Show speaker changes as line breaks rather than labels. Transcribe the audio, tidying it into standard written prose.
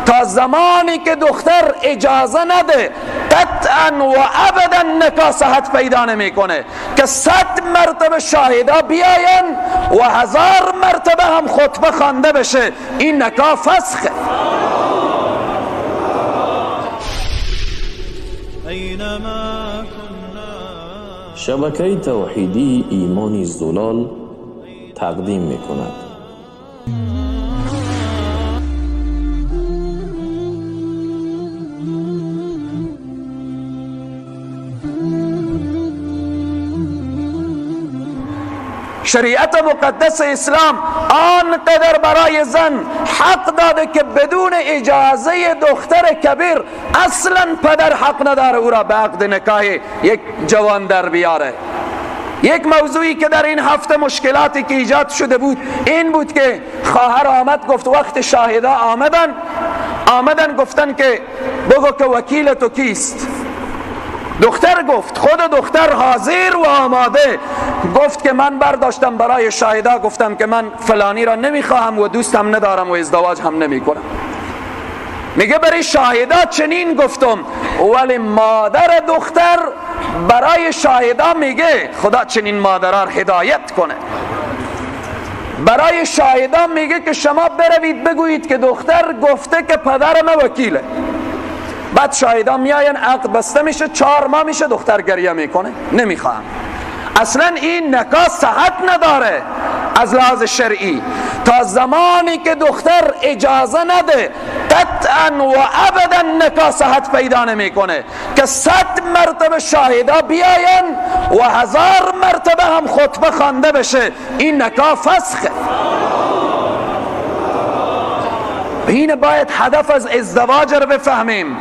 تا زمانی که دختر اجازه نده قطعا و ابدا نکاح صحت پیدا نمیکنه که 100 مرتبه شاهدا بیاین و 1000 مرتبه هم خطبه خوانده بشه، این نکاح فسخه.
شبکه توحیدی ایمان زلال تقدیم میکند.
شریعت مقدس اسلام آنقدر برای زن حق داده که بدون اجازه دختر کبیر اصلا پدر حق نداره او را به عقد نکاح یک جوان در بیاره. یک موضوعی که در این هفته مشکلاتی که ایجاد شده بود این بود که خواهر آمد گفت وقت شاهدا آمدن گفتن که بگو که وکیل تو کیست. دختر گفت، خود دختر حاضر و آماده، گفت که من برداشتم برای شاهدا گفتم که من فلانی را نمیخواهم و دوستم ندارم و ازدواج هم نمی کنم. میگه برای شاهدا چنین گفتم، ولی مادر دختر برای شاهدا میگه خدا چنین مادرها را هدایت کنه، برای شاهدا میگه که شما بروید بگویید که دختر گفته که پدر من وکیله. بعد شاهدا میاین، عقد بسته میشه، 4 ماه میشه، دختر گریه میکنه نمیخواهم. اصلا این نکاح صحت نداره از لحاظ شرعی تا زمانی که دختر اجازه نده قطعا و ابدا نکاح صحت پیدا نمیکنه که 100 مرتبه شاهدا بیاین و 1000 مرتبه هم خطبه خوانده بشه، این نکاح فسخه. این باید هدف از ازدواج رو بفهمیم.